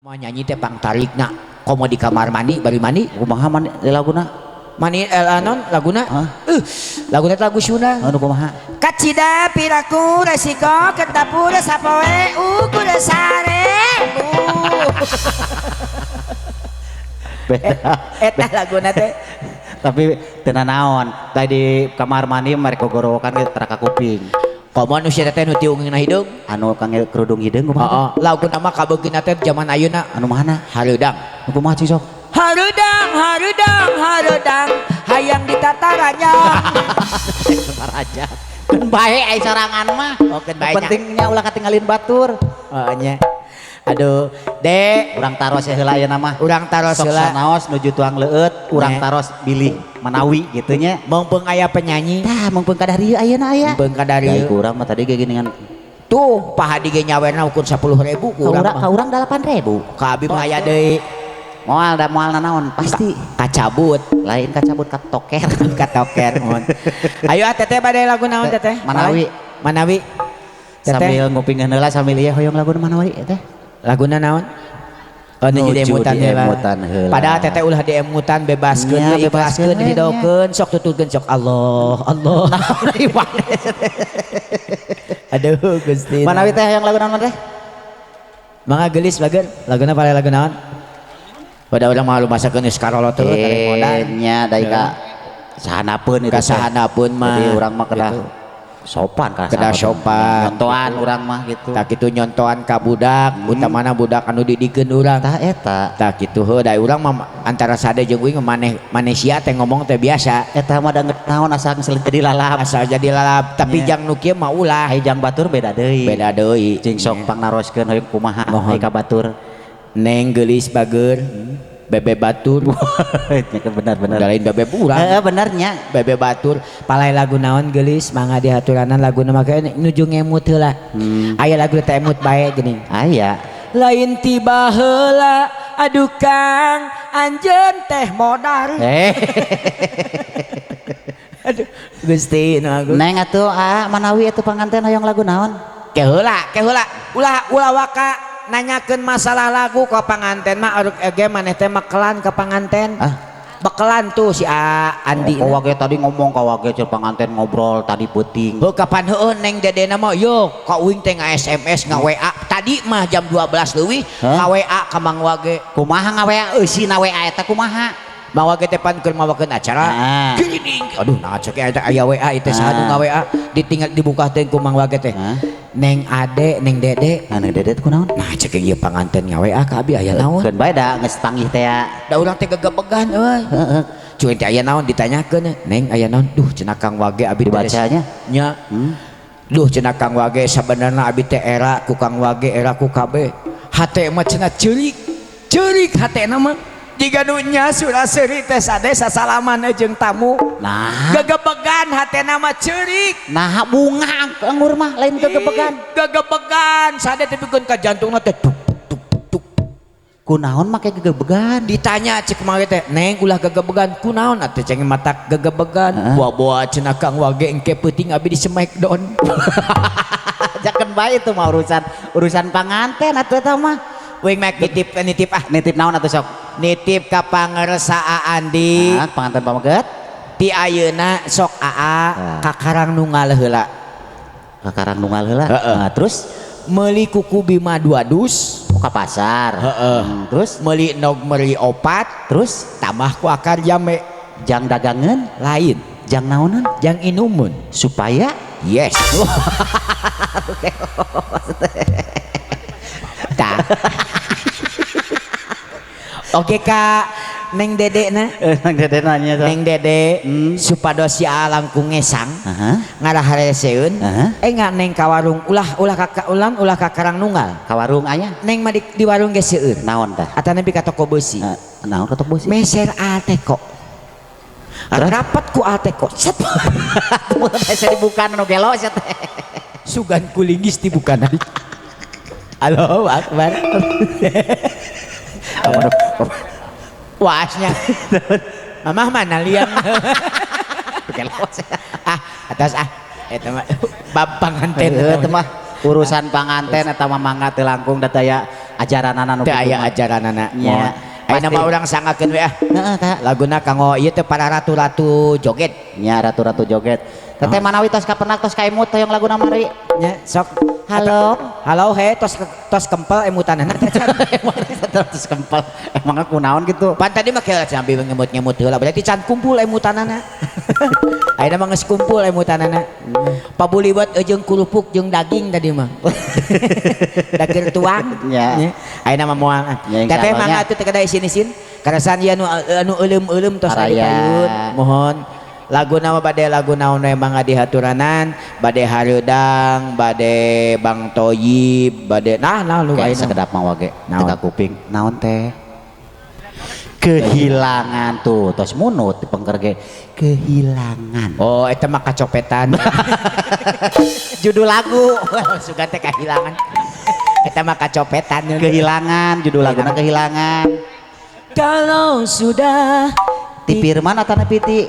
Mau nyanyi teh pangtarikna komo di kamar mandi bari mandi kumaha mandi laguna mandi anon laguna laguna lagu Sunda anu kumaha kacida piraku resiko ke dapur sapoe ukur sare eta laguna teh tapi teu naon tadi kamar mandi mereka gorowokan ge tara ka kuping. Komo nu sia teh nu tiungna hideung anu kangge kerudung hideung kumaha? Heeh, laguna mah kabeungkeuna teh jaman ayeuna anu mana? Hareudang. Nu kumaha cing sok? Hareudang, hareudang, hareudang, hayang ditataranya. Tataraja. Keun bae ai sorangan mah. Oh, keun bae nya. Pentingnya ulah katinggalin batur. Heeh nya. Aduh, Dek, urang taros heula ayeuna mah. Urang taros heula. Sok sanaos nuju tuang leueut, urang taros bilih manawi kitu nya. Mongpeung aya penyanyi. Tah, mongpeung kadarieu ayeuna aya. Mongpeung kadarieu. Da urang mah tadi ge geuningan. Tuh, Pak Hadi ge nyawerna ukur 10.000 ku urang mah. Ka urang 8.000. Ka abi mah aya deui. Moal da moal nanaon pasti kacabut. Lain kacabut ka toker. Ka toker mohon. Ayo ah teteh bade lagu naon teteh? Manawi. Manawi. Teteh sambil ngupingkeun heula sambil ieu hoyong lagu manawi teh. Laguna naon? Oh, nuju diemutan heula. Padahal teteh ulah diemutan bebaskeun we ikhlaskeun didokeun sok tuturkeun sok Allah Allah. Aduh Gusti. Manawi teh hoyong lagu naon teh? Mangga geulis bager. Laguna pale lagu naon? Pada urang mah lumasakeun geus karolot teh tarik modal. Nya da ka sahanapeun itu. Ka sahanapeun mah. Jadi urang mah kedah sopan ka kedah sopan. Nyontoan urang mah gitu. Tah kitu nyontoan ka budak, utamana budak anu didikeun urang. Tah eta. Tah kitu heuh da urang mah antara sade jeung uing maneh manesia teh ngomong teh biasa. Eta mah da naon asal jadi lalap. Asal jadi lalap, tapi jang nu kieu mah ulah. Ai jang batur beda deui. Beda deui. Cing sok pangnaroskeun hoyong kumaha ai ka batur. Neng geulis bager. Bebe batur. Benar-benar. Lain bebe urang. Heeh benernya. Bebe batur. Palai lagu naon geulis mangga dihaturanan laguna mah nuju ngemut heula. Aya lagu teh emut bae geuning. Aya. Lain tiba heula aduh Kang anjeun teh modar. Aduh Gusti nu agung. Neng atuh ah manawi atuh panganten hoyong lagu naon? Ke heula, ke heula. Ulah ulah waka nanyakeun masalah lagu ka panganten mah arek ege maneh teh mekelan ka panganten. Ah, bekelan tuh si Andi. Oh, wage tadi ngomong ka wage ceu panganten ngobrol tadi peuting. Heuh kapan heueuh Neng Dedena mah yo ka uing teh nga-SMS nga-WA. Tadi mah jam 12 leuwih ka-WA ka Mang Wage. Kumaha nga-WA eusina WA eta kumaha? Mang Wage teh pan keur mawakeun acara. Gini aduh nah cek eta aya WA ieu teh saha nu nga-WA ditinggal dibuka teh ku Mang Wage teh. Neng Ade, Neng Dede. Nah, Neng Dede kunaon? Nah, cek ieu panganten nga-WA ka abi aya naon? Keun bae da geus tangih teh ya. Da urang teh gegebegan euy. Heeh. Cuing teh aya naon ditanyakeun, Neng aya naon? Duh cenah Kang Wage abi teh dibacanya nya. Duh cenah Kang Wage sabenerna abi teh era ku Kang Wage era ku kabeh. Hate mah cenah ceurik. Ceurik hatena mah. Jiga nu nya sura-seuri teh sade sasalaman jeung tamu. Nah, gegebegan hatena mah ceurik. Nah, bunga anggur mah lain gegebegan. Gegebegan sade teh pikeun ka jantungna teh tuk tuk tuk. Kunaon make gegebegan? Ditanya cek mah teh, Neng ulah gegebegan kunaon atuh ceng matak gegebegan. Boa-boa cenah Kang Wage engke peuting abi di smackdown. Jakeun bae itu mah urusan panganten atuh eta mah. Wing mek nitip nitip ah nitip naon atuh sok? Nitip ka pangersa Andi. Nah, panganten pameget. Ti ayeuna sok aa ka Karang Nunggal heula. Ka Karang Nunggal heula. Heeh. Nah, terus meuli kuku Bima 2 dus. Oh, ka pasar. Heeh. Terus meuli nog meuli 4, terus tambah ku akar jame. Jang dagangan lain. Jang naonan? Jang inumun. Supaya yes. Tah. Oke Kak Neng Dede na. Neng Dede nanya Neng Dede supados si A langkung ngesang ngarahareseun enggak Neng ka warung ulah ulah ka ulang ulah ka Karang Nunggal. Ka warung aya? Neng mah di warung ge seueur. Naon tah? Atanapi ka toko beusi. Naon ka toko beusi? Meser Alteko. Rapat ku Alteko. Set. Meser dibuka nu gelo sia teh. Sugan kulinggis dibuka. Allahu Akbar. Wasnya. Mamah mana liang. Ah, atas ah. Eta mah bab panganten eta mah urusan panganten eta mah mangga teu langkung da daya Ajaranana nu Teu kitu aya mah. Ajaranana. Nya. Moal. Ayeuna Pasti. Mah urang sanggakeun we ah. Heeh, Kak. Laguna kanggo ieu teh para ratu-ratu joget. Nya, ratu-ratu joget. Teteh manawi tos kapenak, tos kaemut, hoyong laguna mari. Nya, sok. Halo. Halo, he, tos tos kempel emutanana teh can. Terus kempel. Emang aku naon gitu? Pan tadi mah kira sambil ngemut-ngemut heula, berarti can kumpul emutanana. Ayeuna mah geus kumpul emutanana. Pabuliwat jeung kerupuk jeung daging tadi mah. Daging tuang. Ya. Nya. Ayeuna mah moal ah. Ya, insya Teteh Allah mangga nya. atuh teh kada isin-isin. Karasan ieu anu anu euleum-euleum tos aya Araya. Payun. Mohon lagu nama bade lagu naon we mangga dihaturanan, bade hareudang, bade Bang Toyib, bade nah nah lu Kayak ayeuna. Sekedap Mang Wage. Naon? Teka kuping. Naon teh? Kehilangan tuh tos munut di pengker ge. Kehilangan. Oh, eta mah kacopetan. Judul lagu. Sugan teh kehilangan. Eta mah kacopetan. Kehilangan, judul laguna kehilangan. Kalau sudah Ti Firman atau Piti?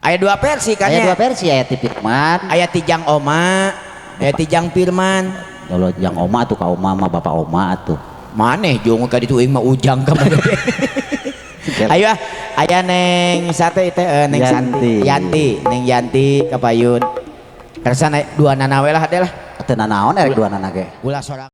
Aya dua versi kan Aya ya? dua versi, aya ti Firman. Aya ti Jang Oma, aya ti Jang Firman. Kalau yang Oma tuh ka Oma mah bapak Oma tuh. Maneh jeung ka ditu aing mah ujang ka mana. Ayo ah, aya Neng sate teh Neng Santi, Yanti. Yanti, Neng Yanti kapayun. Kersa dua nana we lah ade lah. Teu nanaon erek dua nana ge. Ulah sorang.